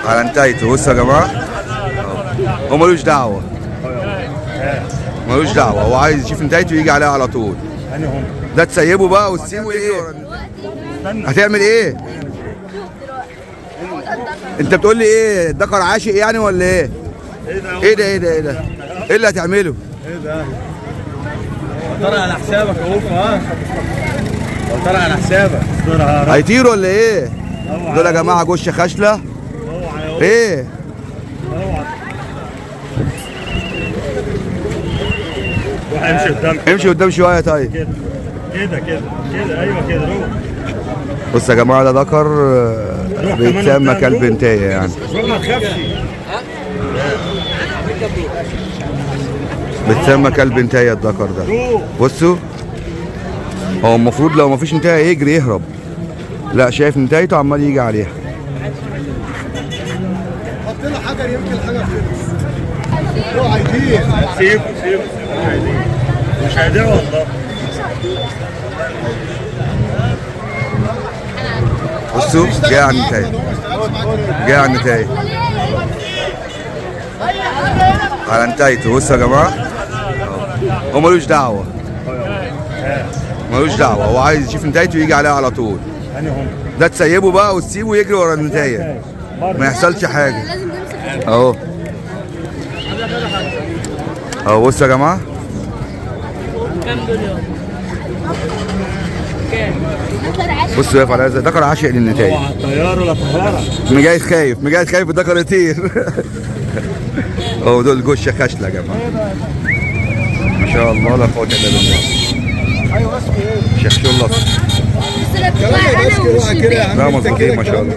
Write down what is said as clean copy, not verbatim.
على نتايته. بصوا يا جماعة، هو ملوش دعوه، ملوش دعوه، هو عايز يشوف نتايته يجي عليها على طول. ده تسيبه بقى وتسيبه ايه؟ هتعمل ايه؟ انت بتقول لي ايه؟ الذكر عاشق يعني ولا ايه؟ ايه ده ايه ده ايه ده؟ ايه اللي هتعمله؟ ايه ده؟ طرق على حسابك اهو. ها طرق على حسابك. هيطير ولا ايه؟ دول يا جماعة جشه خشله. ايه؟ روح امشي قدام. امشي قدام شوية. طيب كده كده كده كده، ايوه كده، روح. بص يا جماعة، ده ذكر بيتسمى كلب انتايه يعني. روح ما تخافش. بيتسمى كلب انتايه الذكر ده. بصوا، هو المفروض لو مفيش انتايه يجري يهرب، لا شايف نتايته عمال يجي عليها. حط له حجر يمكن الحجر خلص. اوعى يطير. سيبه سيبه، مش هيضيع والله. بصوا جاي على النتايه، جاي على النتايه، على نتايته. بصوا يا جماعة، هو ملوش دعوه، ملوش دعوه، هو عايز يشوف نتايته يجي عليها على طول. ده تسيبه بقى وتسيبه يجري ورا النتايه، ما يحصلش حاجة. اهو اهو. بصوا يا جماعة، بصوا واقف على هذا ذكر عاشق للنتايه. طيار ولا طيارة؟ مجايد خايف، مجايد خايف الذكر يطير. اهو دول جشه خشله يا جماعة، ما شاء الله لا قوة الا بالله. ايوه اسمه ايه؟ شيخ شلط. كلام ما يبقاش كده، كده يا عم. لا مظبوطين ما شاء الله.